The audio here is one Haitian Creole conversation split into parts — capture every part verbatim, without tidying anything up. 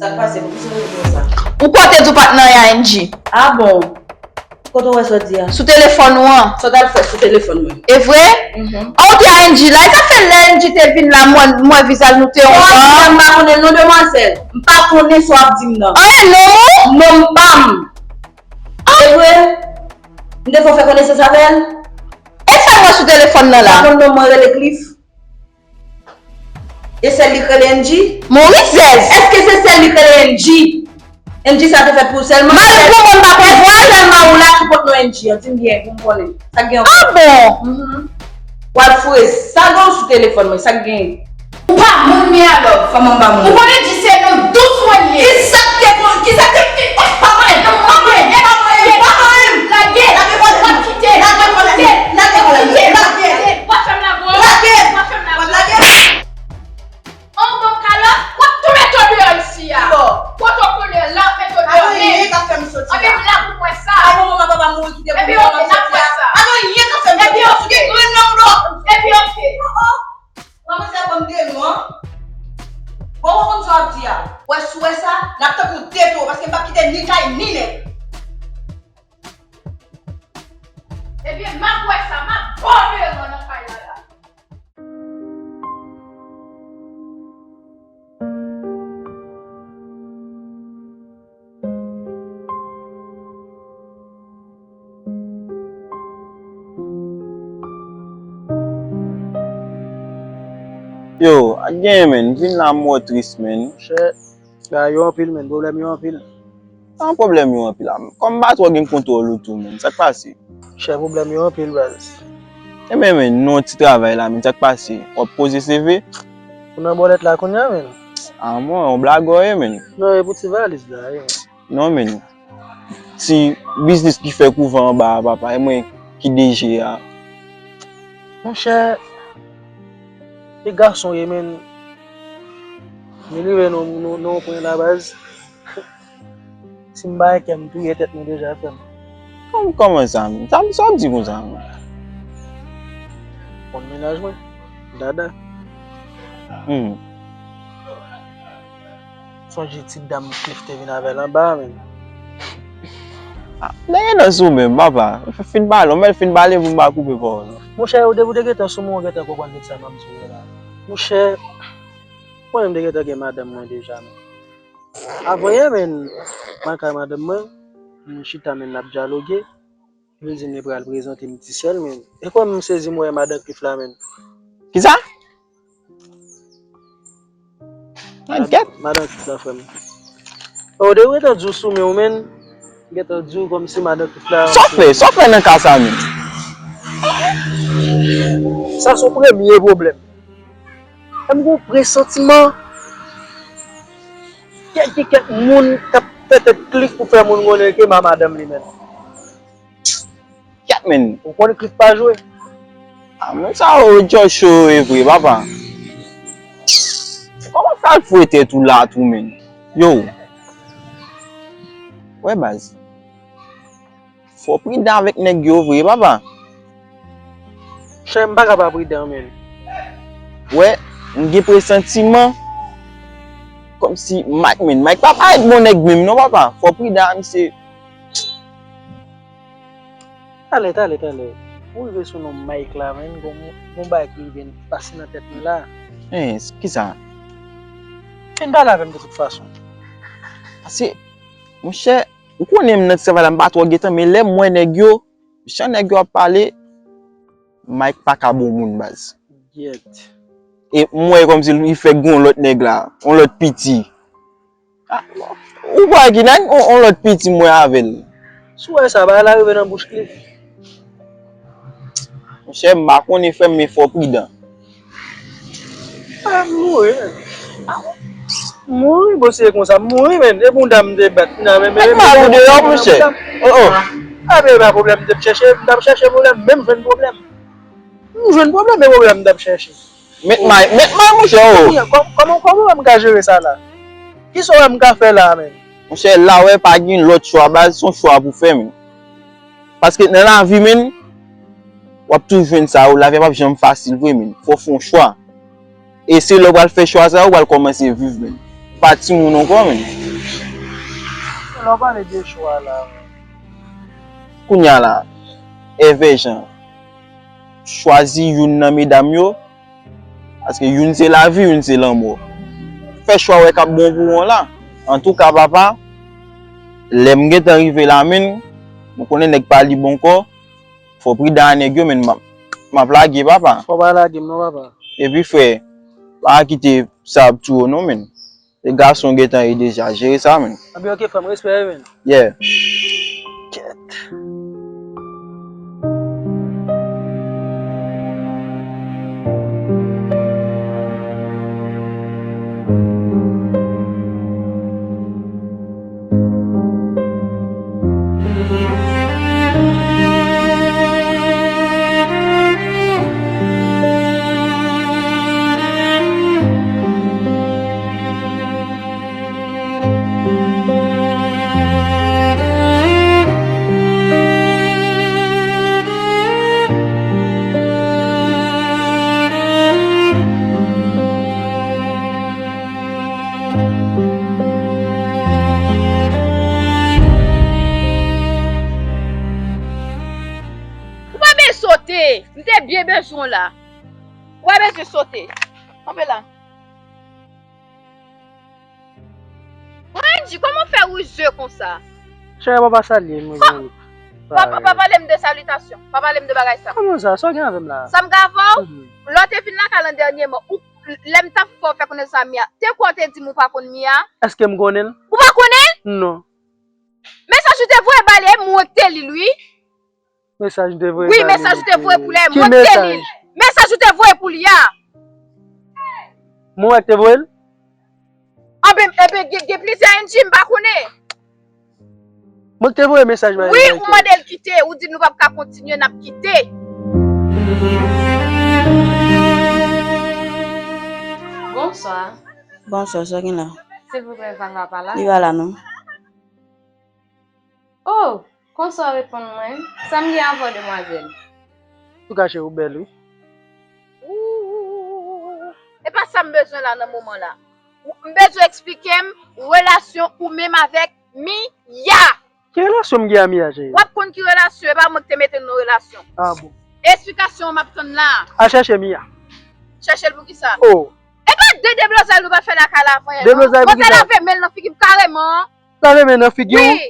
Sa k pase? Poukisa w di konsa? Ou kote di w pa t nan A N G? Ah bon? Kote w wè sa w di a? Sou telefòn ou an. Sa w t al fè sou telefòn mwen? E vre? Mhm. An, ou te A N G la, e sa fè lè A N G te vin la, mwen, mwen viza l nou te yon jan. M pa konnen non demwazèl. M pa konnen sa w ap di m nan. An, e non ou? Non m pa m. E vre? M te fè w fè konesans avè l? E sa m wè sou telefòn nan la? M pa konn non mwen rele Cliff. E sèl li k rele Angie? Morizèz! Èske se sèl li k rele Angie? Angie sa te fèt pou sèlman. Mari pou moun pa konn vwa? Sèlman ou la ki pot non Angie an, di m byen pou m konnen. Sa k gen ankò? Ah bon? Mhm. W al foure sa gen sou telefòn mwen, sa k gen? Ou pa moun men alò, fanm anba moun. Ou konnen di se nou dous mwen ye. Kisa k te kon, kisa k te, oh, pa mwen, pa mwen, pa mwen, pa mwen. Lage, lage kòl la, kite, lage kòl la, lage, lage, lage. W ap fè m lage, w ap fè m lage. An bon kalòt, w ap tou mete w deyò isi a. Pwotokòl la, mete w deyò. Anben, m la pou m wè sa. Epi oke, n ap wè sa. Epi oke. Epi oke. Manman sa ban m de non. Bon, ou konn sa w ap di a. Wè, si w wè sa, n ap tankou de tou, paske m p ap kite ni kay, ni nèg. Ebyen, m ap wè sa, m ap ba w de non nan kay la la. Yo, ak genyen, men, m vin la, m wè w tris, men. Monchè, bagay yo anpil, men, pwoblèm yo anpil. Sa yon pwoblèm yo anpil la. Kòm m pa twò gen kontwòl ou tou, men, sa k pase? Monchè, pwoblèm yo anpil, baz. Ebyen, men, nou yon ti travay la, men, sa k pase? W ap poze C V? Ou nan bòlèt la kounye a, men. A, mwen, yon blag ou ye, men. Non, e pou ti valiz la, ye. Non, men. Ti biznis ki fè kouvan anba a, papa, e mwen ki D G a. Monchè, e gason ye, men. Men rive nan, nan, nan yon pwen la, baz. Si m pa gen kè, m touye tèt mwen deja, frè m. Kòm, kòman sa, men? Sa, sa w ap di konsa, men? Konn mennaj mwen, Dada. Hmm. Sonje ti dam Cliff te vin avè l anba a, men. Ah, nèg nan sou menm, papa. Fin pale, ou mèt fin pale pou m pa koupe pawòl ou. Monchè, ou depi w te gentan sou mwen, ou gentan konprann tout sa m ap di w yo la. Monchè, mwen menm te gentan gen madanm mwen deja, men. Avan yè, men, m al kay madanm mwen, nou chita, men, n ap dyaloge. Li di m li pral prezante m ti sè l, men. E kòm m sezi m wè madan Cliff la, men. Kisa? Madan Cliff la, frè m. O, de ou gentan di w sou men w, men. Gentan di w kòmsi madan Cliff la. Sa w fè? Sa w fè nan ka sa, men? Sa se yon premye pwoblèm. E m gen yon presantiman. Kèk, gen kèk moun k ap fè tèt Cliff pou fè moun konnen ke m a madanm li, men. Kèt, men. Ou konn Cliff pa jwe. Ah, men sa yo, djòl cho yo ye vre, papa. Kòman w fè al foure tèt ou la tou, men? Yo. Wè, baz. Fò w pridan avèk nèg yo vre, papa. Chè, m pa ka pa pridan, men. Wè, m gen presantiman kòmsi Mike, men. Mike pa parèt bon nèg menm, non, papa. Fò w pridan a misye. Talè, talè, talè. Ou rive sou non Mike la, men, gon, gon bagay ki rive pase nan tèt mwen la. Hein, kisa? Fin pale avè m de tout fason. Paske, monchè, ou konnen m nan ti travay la, m pa twò gentan, men lè m wè nèg yo, jan nèg yo ap pale, Mike pa ka bon moun, baz. Gyèt. E m wè kòmsi li fèk gen yon lòt nèg la, yon lòt piti. Ah, ou pa ki nèg, on, on lòt piti m wè avè l. Si w wè sa, bagay la rive nan bouch Cliff. Monchè, m pa konnen frè m, men fò w pridan. Ah, m mouri, men. Ah, m mouri, bon, se konsa, m mouri, men. E bounda m te bat, nan, men, men, mèt mal ou deyò, monchè. Oh, oh. Ah, men, pa pwoblèm, m t ap chèche, m t ap chèche pwoblèm, men m jwenn pwoblèm. M jwenn pwoblèm, e pwoblèm m t ap chèche. Mèt mal, mèt mal, monchè, oh. Kòman, kòman, kòman m ka jere sa la? Kisa w wè m ka fè la, men? Monchè, la, wè, pa gen lòt chwa, baz, se yon chwa pou fè, men. Paske nan lavi, men, w ap toujou jwenn sa, oh, lavi a p ap janm fasil vre, men. Fò w fè yon chwa. E se lè w pral fè chwa sa, ou pral kòmanse viv, men. Pa timoun ankò, men. Lè w pale de chwa la. Kounye a la, Èvè Jan, chwazi youn nan medam yo, paske youn se lavi, youn se lanmò. Fè chwa w wè k ap bon pou ou an la. Antouka, papa, lè m gentan rive la, men, m konnen nèg pa lib ankò, fò w pridan a nèg yo, men, m ap, m ap lage, papa. Fò w pa lage m non, papa. Epi, frè, pa kite sa ap touye w non, men. Se gason gentan ye deja, jere sa, men. Anben, oke, frè m, respè, wi, men. Yeah. Kèt. Ou pa bezwen sote. M te byen bezwen w la. Ou pa bezwen sote. Kanpe la. Angie, kòman w fè rize konsa? Chè, pa, pa salye m, wi. Pa, pa, pa pale m de salitasyon. Pa pale m de bagay sa. Kòman sa? Sa w gen avè m la? Sa m gen avè w? Mhm. Lè w te vin lakay lan dènyèman, ou, lè m t ap fè w fè konesans a Mia, te kwè w te di m ou pa konn Mia? Èske m konnen l? Ou pa konnen l? Non. Mesaj ou te voye ba li, e mwen k te li l, wi. Mesaj ou te voye ba li. Wi, mesaj ou te voye pou li, e mwen k te li l. Mesaj ou te voye pou li a. Mwen wè k te voye l? Anben, enben, gen, gen plizyè Angie, m pa konnen. Mwen k te voye mesaj ba li. Wi, ou mande l kite, ou di nou p ap ka kontinye, n ap kite. Bonswa. Bonswa, sa gen la? Silvouplè, Vava pa la? Li pa la, non. Oh, konsa w reponn mwen? Sa m gen avè w, demwazèl? Ou kache, ou bèl, wi. Ooh, e pa sa m bezwen la nan moman la. M bezwen eksplike m relasyon ou menm avèk Mia. Ki relasyon m gen a Mia, cheri? W ap konn ki relasyon, e pa mwen ki te mete nou nan relasyon. Ah bon. Eksplikasyon an m ap tann la. Al chèche Mia. Chèche l pou ki sa? Oh. E pa de deblozay nou pa fè lakay la avan yè, non. Deblozay pou ki sa? Mwen te lave men l nan figi m kareman. Lave men nan figi w? Wi.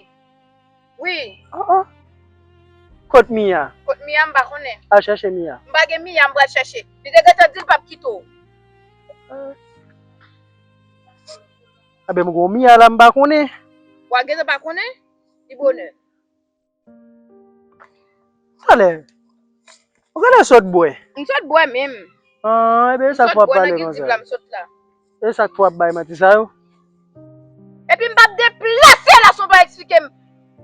Wi. Oh, oh. Kot Mia? Kot Mia, m pa konnen. Al chèche Mia. M pa gen Mia, m pral chèche. Li te gentan di l p ap kite w. Enben, m gon Mia la, m pa konnen. W a gentan pa konnen? Li bonè. Talè. Ou genlè sot bwè. M sot bwè menm. Ah, enben, e sa k fè w ap pale konsa? M sot bwè nan gidib la, m sot la. E sa k fè w ap bay manti sa yo? Epi m p ap deplase la, si w pa eksplike m.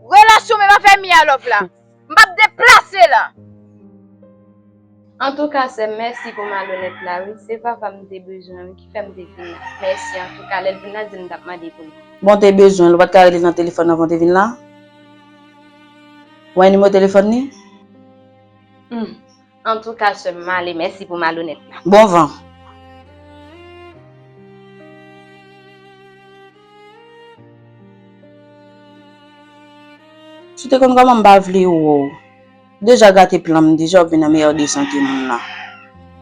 Relasyon menm avè Mia Love la. M p ap deplase la. Antouka, sè m, mèsi pou malonèt la, wi. Se Vava m te bezwen, wi, ki fè m te vin la. Mèsi, antouka, lè l vin la, di l m t ap mande pou li. Bon, te bezwen l, ou pa t ka rele l nan telefòn avan w te vin la? Ou wè nimewo telefòn li? Hmm. Antouka, sè m, m ale. Mèsi pou malonèt la. Bon van. Si w te konn kòman m pa vle wè w. Deja gate plan m, deja w vin nan meyè desan ke moun la.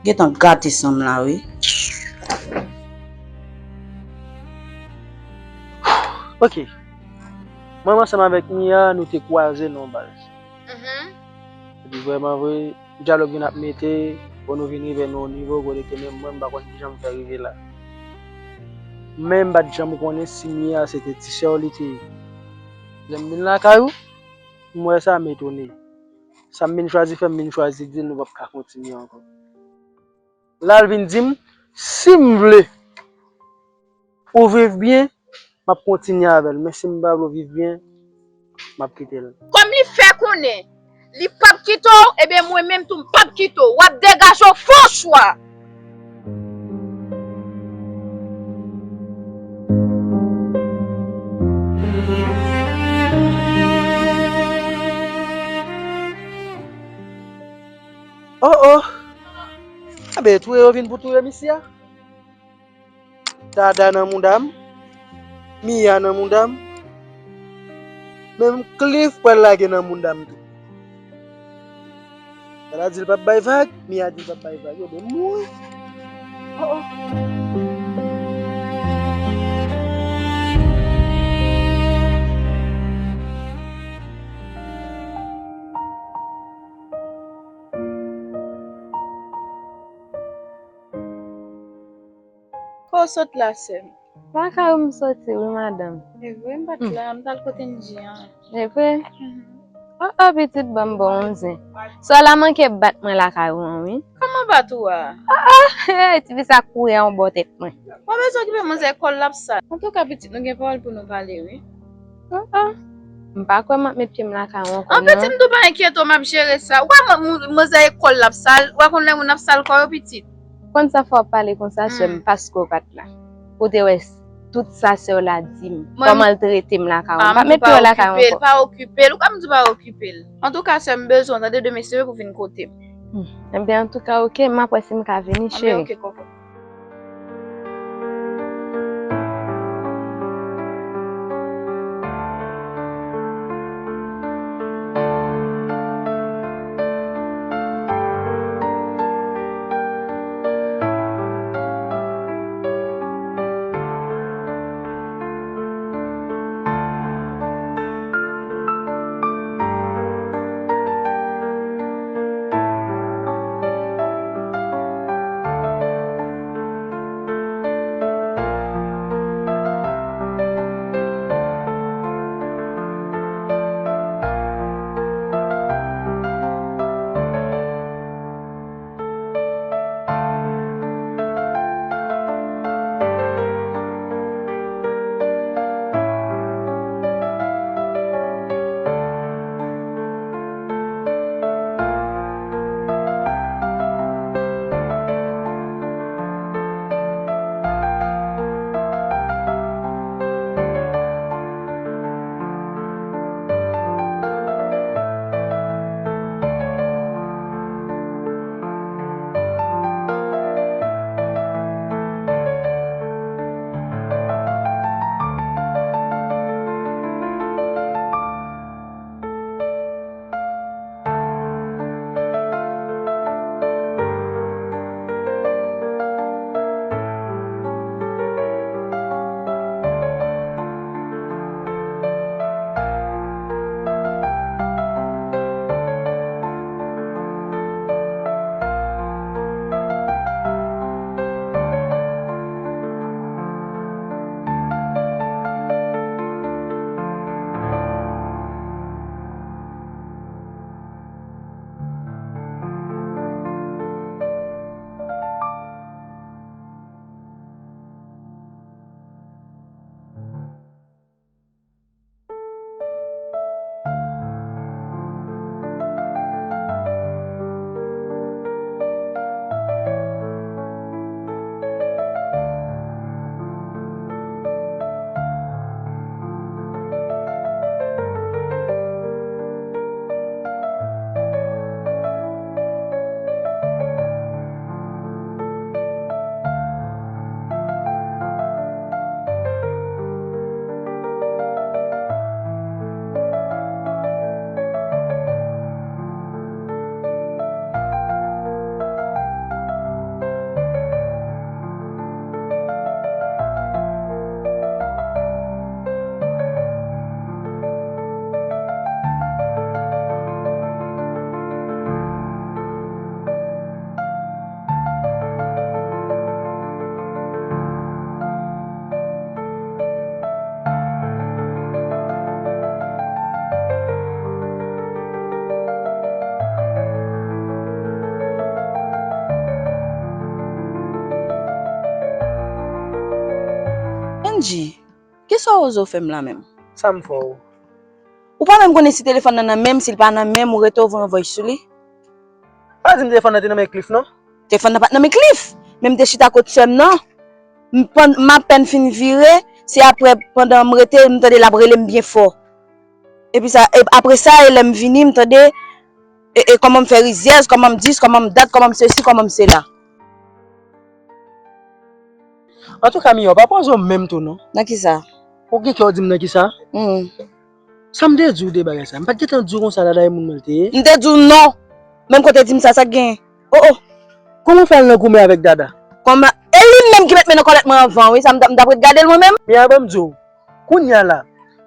Gentan gate san m la, wi. Ok. Mwen ansanm avèk Mia, nou te kwaze nan yon bal. Mhm. Epi vrèman vre, dyalòg vin ap mete, bon, nou vin rive nan yon nivo kote ke menm mwen, m pa konn kijan m fè rive la. Men m pa t janm konnen si Mia se te ti sè w li te ye. Lè m vin lakay ou, m wè sa, m etone. Sa m vin chwazi fè, m vin chwazi di l nou p ap ka kontinye ankò. La, l vin di m, si m vle ou viv byen, m ap kontinye avè l. Men si m pa vle w viv byen, m ap kite l. Kòm li fè konnen li p ap kite w, ebyen, mwen menm tou, m p ap kite w. W ap degaje w, fè w chwa. Oh, oh. Enben, touye yo vin pou touye misye a. Dada nan mouda m. Mia nan mouda m. Menm Cliff pral lage nan mouda m tou. Dada di l p ap bay vag, Mia di l p ap bay vag. Yo de mouri. Oh, oh. Ko w sot la, sè m? Lakay ou m soti wi, madanm. E vre, m pa t la, m t al kote Ndji an. E vre? Mhm. Oh, oh, pitit, ban m ba w yon zen. Sè w la manke bat mwen lakay ou an, wi. Kòman bat ou a? Oh, oh, hey, ti fi sa kouri a yon bò tèt mwen. Mwen bezwen okipe manzè, kò l ap sal. Antouka, pitit, nou gen pawòl pou nou pale, wi. Oh, oh. M pa kwè m ap met pye m lakay ou ankò, non. An pitit, m tou pa enkyete w, m ap jere sa. Ou pa wè manzè e kò l ap sal, ou pa konn lè moun ap sal kò yo, pitit. Konn sa fè w ap pale konsa, sè m, paske w pa t la. Ou te wè s-, tout sa sè w la di m. Kòman l trete m lakay ou. M pa met pye w lakay ou ankò. Pa okipe l, ou ka m di w pa okipe l. Antouka, sè m, bezwen w, tande, demen si Dye vle pou vin kote m. Hmm. Ebyen, antouka, oke, m ap wè si m ka vini, cheri. Ebyen, oke, kòkòt. Angie, kisa w oze w fè m la menm? Sa m fè w? Ou pa menm konnen si telefòn nan nan men m, si l pa nan men m, ou rete w voye yon voice sou li? Pa di m telefòn nan te nan men Cliff, non. Telefòn nan pa t nan men Cliff, men m te chita kot sè m nan. M pann-, m apèn fin vire, se apre, pandan m rete, m tande l ap rele m byen fò. Epi sa, e, apre sa, e lè m vini, m tande, e, e kòman m fè rizyèz, kòman m dis, kòman m dat, kòman m sesi, kòman m sela. Antouka, Mia, w pa poze w menm tou, non. Nan kisa? Ou gen kè w di m nan kisa? Hmm. Sa m te di w de bagay sa? M pa t gentan di w konsa Dada e moun mwen l te ye? M te di w non. Menm kote di m sa, sa k genyen? Oh, oh. Kòman w fè al nan goumen avèk Dada? Kòman? E li menm ki met men nan kòlèt mwen anvan, wi. Sa m t ap, m t ap ret gade l mwen menm. Mia, ban m di w. Kounye a la,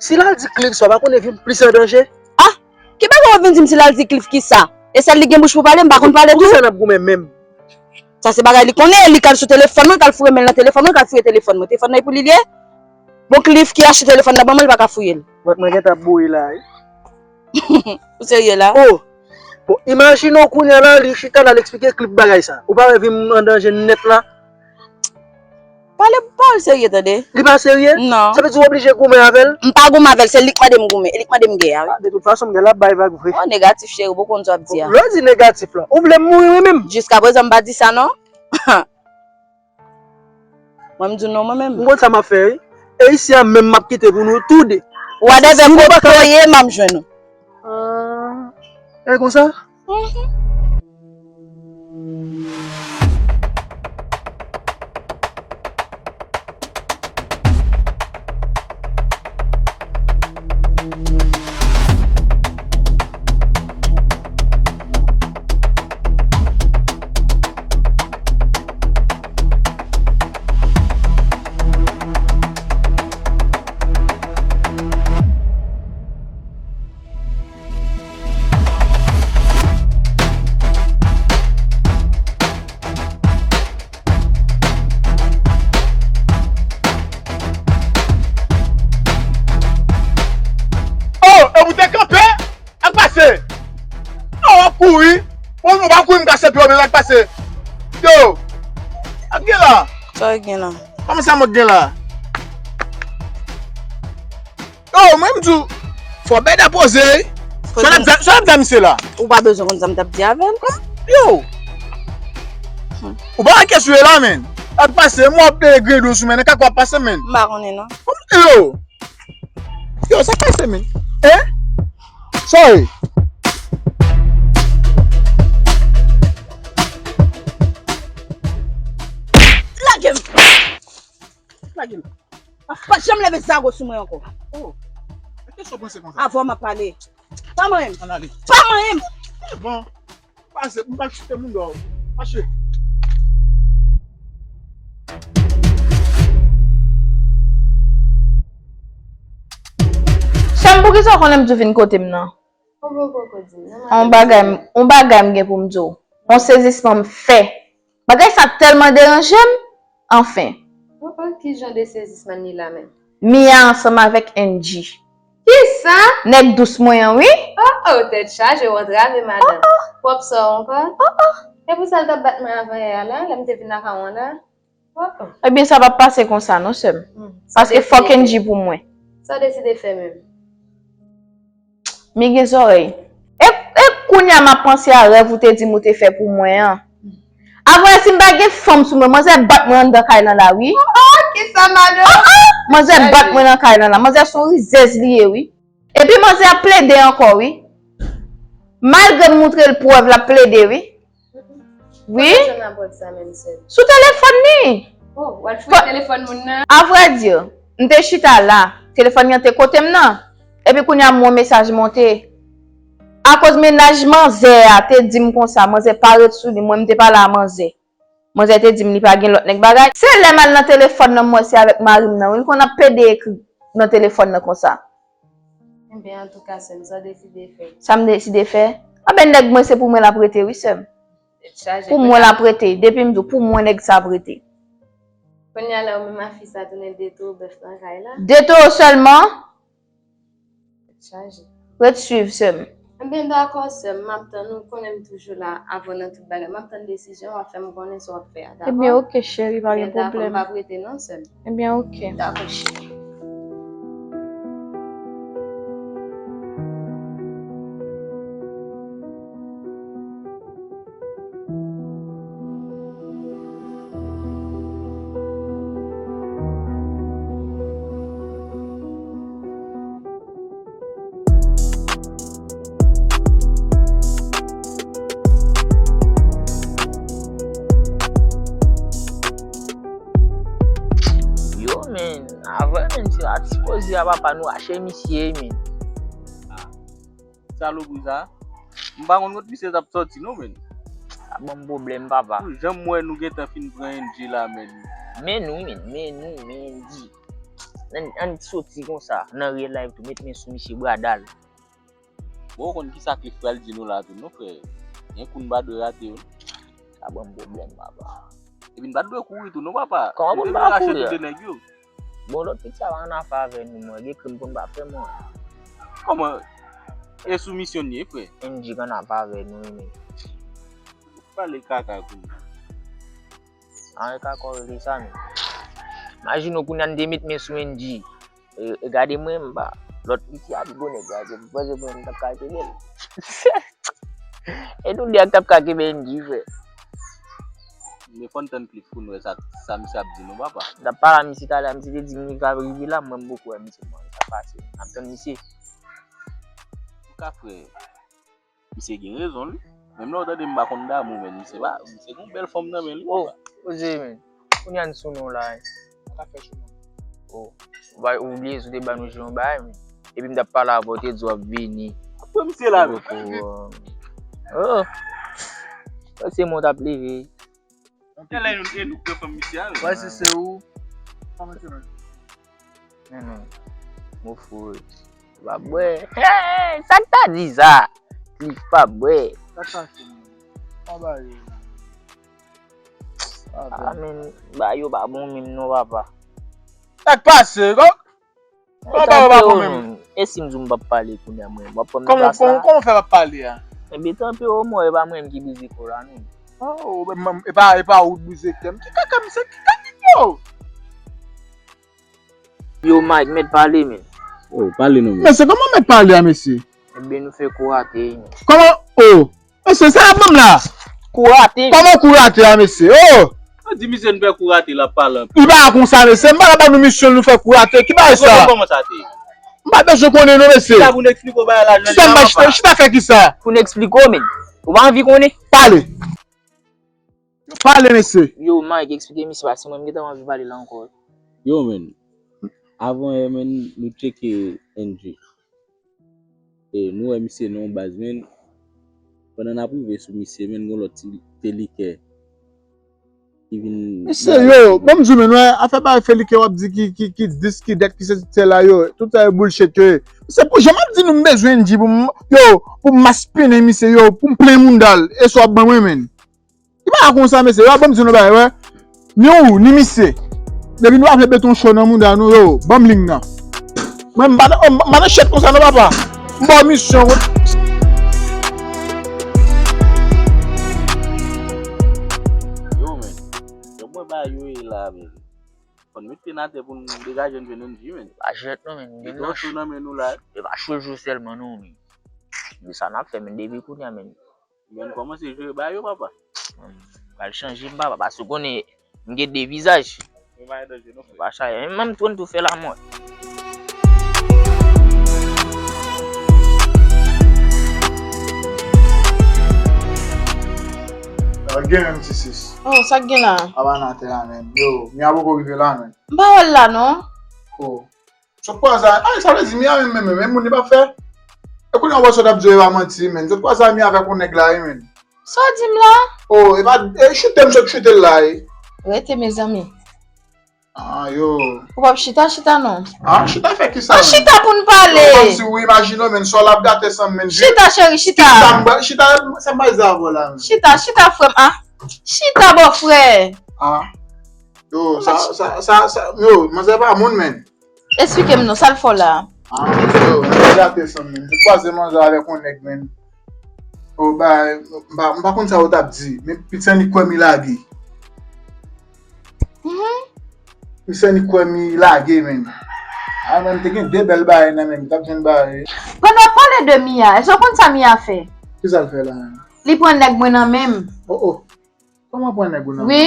si l al di Cliff sa, w pa konnen vi m plis an danje? Ah! Ki bagay w vin di m si l al di Cliff kisa? E sèl li gen bouch pou pale, m pa konn pale tou. Poukisa n ap goumen menm? Sa se bagay li konnen, li k al sou telefòn mwen, l k al foure men l nan telefòn mwen, l k al fouye telefòn mwen. Telefòn nan e pou li l ye? Bon, Cliff ki achte telefòn nan ban mwen, li pa ka fouye l. Mwen, mwen gentan ap bouyi la, wi. Ou serye la? Oh! Bon, imajine w kounye a la, li chita la, l eksplike Cliff bagay sa. Ou pa wè vi m an danje nèt la? Pale, pale serye, tande. Li pa serye? Non. Sa vle di w oblije goumen avè l? M pa goumen avè l, se li k mande m goumen, e li k mande m gè a, wi. Ah, de tout fason, m gen l ap bay vag vre. Oh, negatif, cheri, ou poko konn sa w ap di a. Lè w di negatif la, ou vle m mouri wi menm? Jiskaprezan, m pa di sa, non. Mwen, m di w non, mwen menm. M konn sa m ap fè, wi. E isi a menm, m ap kite pou nou tou de. Whatever, kote w ye, m ap jwenn ou. Ah, e konsa? Mhm. Oh, e ou te kanpe? Sa k pase? Oh, w ap kouri? Bon, ou pa kouri, m kase pye w, men sa k pase? Yo! Sa k gen la? Sa k gen la? Kòman sa mwen gen la? Yo, mwen m di w, fò Bèda poze, wi. Sa n ap di, sa n ap di a misye la? Ou pa bezwen konn sa m t ap di avè l. Yo! Ou pa wè kesyon la, menn. Sa k pase, mwen ap peye gridou sou menn, e kaka w ap pase, menn. M pa konnen, non. Yo! Yo, sa k pase, menn? Hein? Sorry. Lage m! Lage m! Pa janm leve zago sou mwen ankò. Oh. Kisa w panse konsa? Avè w m ap pale. Pa manyen m. Ann ale. Pa manyen m. Bon. Pase, m pral chite moun dèyè w. Mache. Sè m, poukisa w konnen m di w vin kote m nan? Ou bon poko di, non? On bagay, on bagay m gen pou m di w. On sezisman m fè. Bagay sa tèlman deranje m. Anfen. Oh, oh, ki jan de sezisman li la menm? Mia ansanm avèk Angie. Kisa? Nèg dous mwen an, wi. Oh, oh, tèt chaje, w antrave madanm. Oh, oh. Pwòp sa w ankò? Oh, oh. E pou sa l t ap bat mwen avan yè a la, lè m te vin lakay w an la? Oh, oh. Ebyen, sa p ap pase konsa, non, sè m. Hmm. Paske fòk Angie pou mwen. Sa w deside fè menm? Mi gen zòrèy. E, e kounye a m ap panse a rèv ou te di m ou te fè pou mwen an. Avan yè, si m pa gen fanm sou mwen, manzè bat mwen anndan kay lan la, wi. Oh, oh, kisa, madanm? Oh, oh! Manzè bat mwen nan kay lan la. Manzè se yon rizèz li ye, wi. Epi manzè ap plede ankò, wi. Malgre m montre l prèv, l ap plede, wi. Wi. Kote w jwenn apòt sa menm, sè? Sou telefòn li. Oh, w al fouye telefòn moun nan? Avrèdi, m te chita la. Telefòn li an te kote m nan. Epi kounye a m wè yon mesaj monte. Akoz mennaj manzè a te di m konsa, manzè pa ret sou li, mwen m te pale a manzè. Manzè te di m li pa gen lòt nèg bagay. Se lè m al nan telefòn nan m wè se avèk mari m nan, wi, l konn ap pede ekri nan telefòn nan konsa. Enben, antouka, sè m, sa w deside fè? Sa m deside fè? Anben, nèg mwen, se pou mwen l ap rete, wi, sè m. Tèt chaje. Pou mwen l ap rete. Depi m di w, pou mwen nèg sa ap rete. Kounye a la, ou menm a fi sa tounen de towo bèf nan kay la. De towo sèlman? Tèt chaje. Ret swiv, sè m. Enben, dakò, sè m. M ap tann ou, konnen m toujou la avè w nan tout bagay. M ap tann desizyon w, w ap fè m konnen sa w ap fè a, dakò? Ebyen, oke, cheri, pa gen pwoblèm. Dakò, m p ap rete non, sè m. Ebyen, oke. Dakò, cheri. Yo, men, Avè menm se la ti pozi a papa nou rache misye men. Salopri sa. M pa konn kot misye t ap sòti non men. Sa ban m pwoblèm papa. Pou jan m wè nou gentan fin pran N G la men. Men nou men, men nou men di. Ann ann soti konsa nan real life tou met men sou misye bradal. Bon ou konn kisa Cliff pral di nou la tou non frè. Gen kou n pa dwe rate yo. Sa ban m pwoblèm papa. Epi n pa t dwe kouri tou non papa. Kòman pou n pa kouri? Tout de nèg yo. Bon lòt piti a pa annafè avè nou mwen, gen krim pou n pa fè mwen. Kòman? E sou misyon n ye frè. N G k annafè avè nou wi men. Pale kaka kounye a. An e kaka w rele sa men. Imajine w kounye a n te met men sou N G. E gade mwen m pa. Lòt piti a pi gwo nèg la, se pou panse mwen m t ap ka kenbe l. E nou de a k t ap ka kenbe N G frè. Men fò n tann Cliff pou n wè sa sa misye ap di nou papa. M t ap pale a misye talè a, misye te di m li ka rive la, mwen m poko wè misye mwen sa pase. N ap tann misye. Ou ka frè. Misye gen rezon wi. Menm lè w tande m pa konn damou men misye pa, misye gen yon bèl fanm nan men li. Oh, poze men. Kounye a n sou non la. Sa fè sou non. Oh, ou bliye sou te ban nou jan yon bagay men. Epi m t ap pale avè w te di w ap vini. Apre misye la men. Oh. Se mwen t ap leve. Kèlè yon e nou pran fanm misye a. Wè si se ou. Kòman se men? Men non. Mofo. Pa bwè. Hey, sa k ta di sa? Li pa bwè. Sa k pase men? Kòman ba yo? Ah men, ba yo pa bon menm non papa. Sa k pase? Kòman ba yo pa bon menm? E si m di w m p ap pale kounye a mwen? W ap pran m nan plas la? Kòman w fè p ap pale a? Enben tanpri omwen e pa mwen menm ki brize kò la non. Oh, e pa e pa ou k brize kè m. Ki kaka misye ki kaka yo? Yo Mike, mèt pale men. Oh, pale non men. Mesye, kòman mèt pale a mesye? Enben nou fè kou rate wi men. Kòman? Oh! Mesye, sa y ap ban m la? Kou rate. Kòman kou rate a mesye? Oh! Ou di misye n fè kou rate l ap pale anpil. Li pa konsa mesye, m pa ka ba nou misyon nou fè kou rate. Ki bagay sa? Kòman sa te ye? M pa bezwen konnen non mesye. Chita pou n eksplike w bagay la jan li an papa. Chita fè kisa? Pou n eksplike w men. Ou pa anvi konnen? Pale. Pale mesye. Yo Mike, eksplike misye paske mwen m gentan anvi pale la ankò. Yo men, avan yè men nou tcheke N G. E nou wè misye nan yon baz men, pandan n ap rive sou misye men, gon lòt ti te likè ki vin. Mesye yo, ban m di w men, wè, afè bagay felikè w ap di ki, ki, ki dis, ki dèt, ki sesi, ki sèla yo, tout sa yo bullshit yo ye. Se pou jan m ap di nou m bezwen N G pou m, yo, pou m maspinen misye yo, pou m plen mounda l, e sa w ap ban mwen men. Li pa ka konsa mesye, yo ap ban m di nou bagay, wè. Ni ou, ni misye. Depi nou pa vle beton cho nan mounda nou, yo, ban m liy nan. Mwen, m pa nan, m pa nan chèt konsa non papa. M ba w misyon. Yo, men. Yo, mwen ba yo e la, men. Fò n met pye n atè pou n degaje n jwenn N G, men. Pa jwèt non, men. Li twò cho nan men nou la. E pa cho jou sèlman non, men. Men sa n ap fè, men depi kounye a, men. Men kòmanse jwe ba yo papa. M pral chanje m papa paske ou konnen m gen de vizaj. Ou pa chaje. Menm m ap twòn tou fè lamò. Sa gen menm ti sis. Oh, sa k gen la? Apa nan atè a menm. Yo, Mia poko rive la menm. M pa wè l la non. Oh. Sòt kwaze a, ay sa vle di Mia menm menm menm moun li p ap fè. E kounye a w wè sa w t ap di yo e pa manti wi menn. Sòt kwaze a Mia avèk yon nèg la wi menn. Sa w di m la? Oh, e pa e choute m sot choute l la wi. Rete mezanmi. Ah yo. Ou p ap chita chita non. Ah chita fè kisa menn? An chita pou n pale. Yo kòmsi ou imajine w menn sa w l ap gate san m menn. Chita cheri chita. Chita m ba chita sa m bay za avè w la menn. Chita chita frè m ah. Chita bòfrè. Ah. Yo, sa, sa, sa, sa, yo, manzè pa moun, menn. Esplike m non, sa l fè w la a? Ah, yo, manzè gate san m, menn. Te kwaze manzè avèk yon nèg, menn. Yo, bay, m pa, m pa konn sa yo t ap di, men pitit annik kwè m li lage. Mhm. Pitit annik kwè m li lage, menn. Ah, menn, te gen de bèl bagay nan men m, li t ap jwenn bagay. Pandan w ap pale de Mia, èske w konn sa Mia fè? Kisa l fè la, menn? Li pran nèg mwen nan men m. Oh, oh. Kòman pran nèg ou nan men? Wi.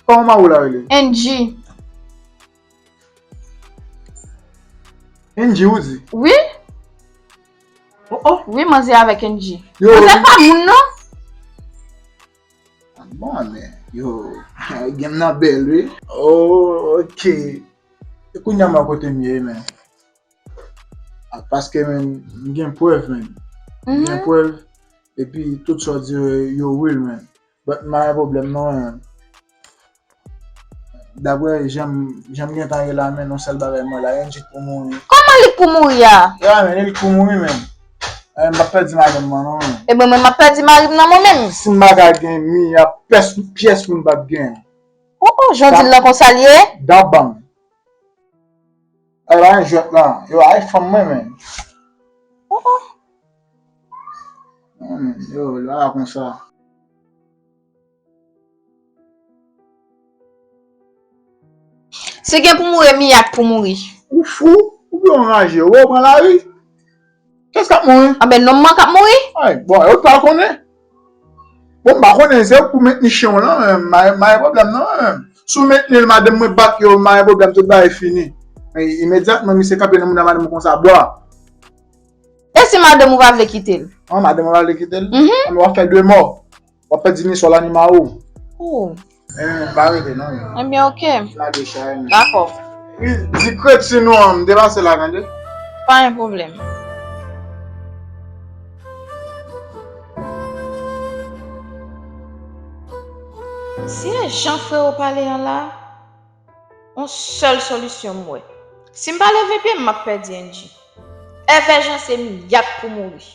Kòman mari w la rele? Angie. Angie ou di? Wi. Oh oh. Wi, manzè avèk Angie. Yo. Manzè pa moun non. Bon men, yo, gen m nan bèl wi. Oh, ok. E kounye a m wè kote m ye, men. A, paske, men, m gen prèv, men. M gen prèv, epi tout sa w di yo, yo real, men. But m pa gen pwoblèm, non, men. Daprè jan m, jan m gentan ye la, men, yon sèl bagay m wè la, Angie k pou mouri. Kòman li k pou mouri a? Ya, men, li k pou mouri, men. Eh, m p ap pèdi madanm mwen, non, men. E mwen menm, m ap pèdi mari m nan mwen menm. Si m pa ka gen mi, y a pyès, pyès moun p ap gen. Oh, oh, jan w di l lan konsa l ye? Dan bang. Ay, pa gen jwèt la. Yo, ay, fanm mwen, men. Oh, oh. Hmm, yo, la konsa. Si gen pou mouri, Mia k pou mouri. Ou fou? Oubyen w anraje? Ou pran lari? Kès k ap mouri? Anben, nonm mwen k ap mouri. Ay, bon, yo pa konnen. Bon, m pa konnen, se ou k pou mentni chen w lan, men, m pa gen pwoblèm, non, men. Si w mentni l, madanm mwen bat yo, m pa gen pwoblèm, tout bagay fini. Men, imedyatman, misye kanpe nan mouda madanm mwen konsa, bwa. E si madanm ou pa vle kite l? Non, madanm mwen pa vle kite l? Mhm. Anben, w ap fè de mò. W ap pèdi niswa lanimal ou. Oh. Eh, pa rete, non, men. Ebyen, oke. Lage chay, men. Dakò. Wi, di kretin ou an, m te pase la, tande? Pa gen pwoblèm. Si e jan freo pale an la, yon sèl solisyon m wè. Si m pa leve pye m, m ap pèdi Angie. Èvè jan se Mia k pou mouri.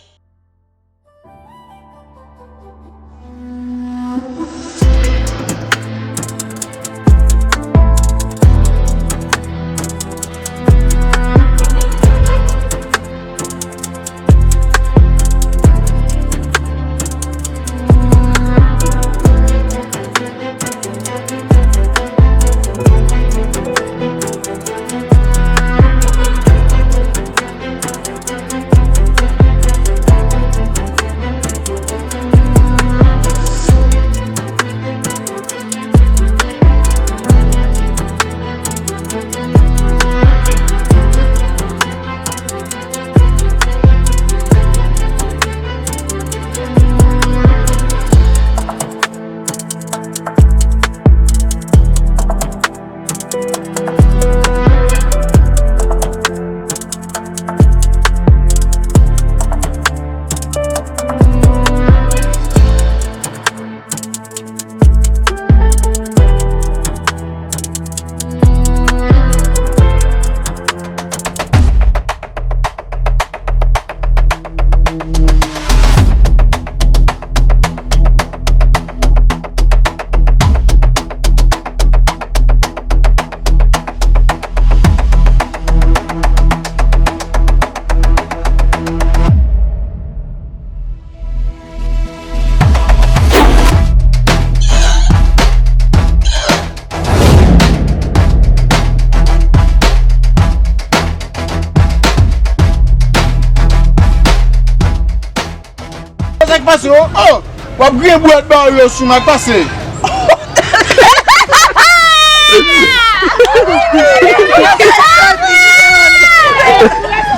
Sa k pase, oh, oh! W ap griyen bwèt ba yo sou m ak pase.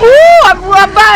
Ooh, w ap, w ap ba